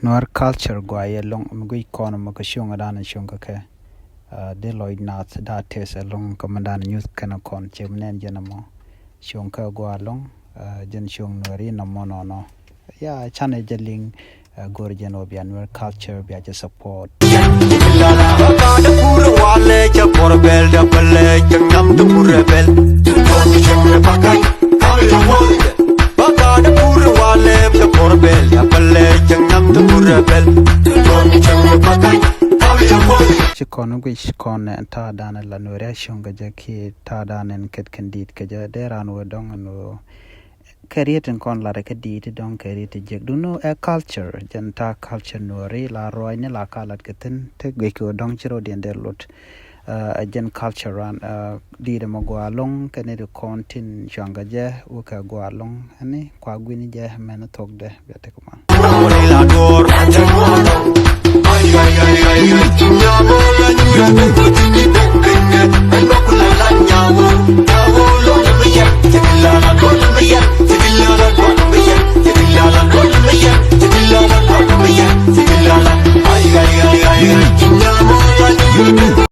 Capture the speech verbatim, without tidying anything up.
Nuäär culture gɔaa yɛ ɛlɔ̱ŋ mi guic kɔn mɔ kɛ cuŋ dan cuŋ kɛ kɛ. Dee lɔc naath da tɛth ɛlɔ̱ŋ kɛ mi dan nyuth kɛn kɔn cɛ mi nɛn jɛn mɔ. Cuŋ kɛ gɔaa ɛlɔ̱ŋ, jɛn cuŋ Nuääri nɔmɔ nɔnɔ. Ya canɛ jɛ liŋ, go̱r jɛn wä bia Nuäär culture bia jɛ support. Ci kɔn guic kɔn ɛ ta̱a̱ danɛ la Nuääri a cuŋ kɛ jɛ kiɛ ta̱a̱ danɛ kɛt kɛn di̱i̱t kɛ jɛ dee raan wä dɔŋ ɛn wä. Kɛ riet in kɔn lat kɛ di̱i̱t dɔ̱ŋ kɛ riet in jek duno ɛ culture jɛn ta̱a̱ culture Nuääri la ruaacni la ka lat kɛ thi̱n te guic kɛ dɔ̱ŋ ci rɔdiɛn dee lot. Ɛ jɛn culture ran di̱i̱t ɛmɔ gɔaa ɛlɔ̱ŋ kɛ ni di kɔn tin cuaŋ kɛ jɛ wä kɛ gɔaa ɛlɔ̱ŋ ɛni kua guini jɛ mɛn thok dɛ bia tek ma.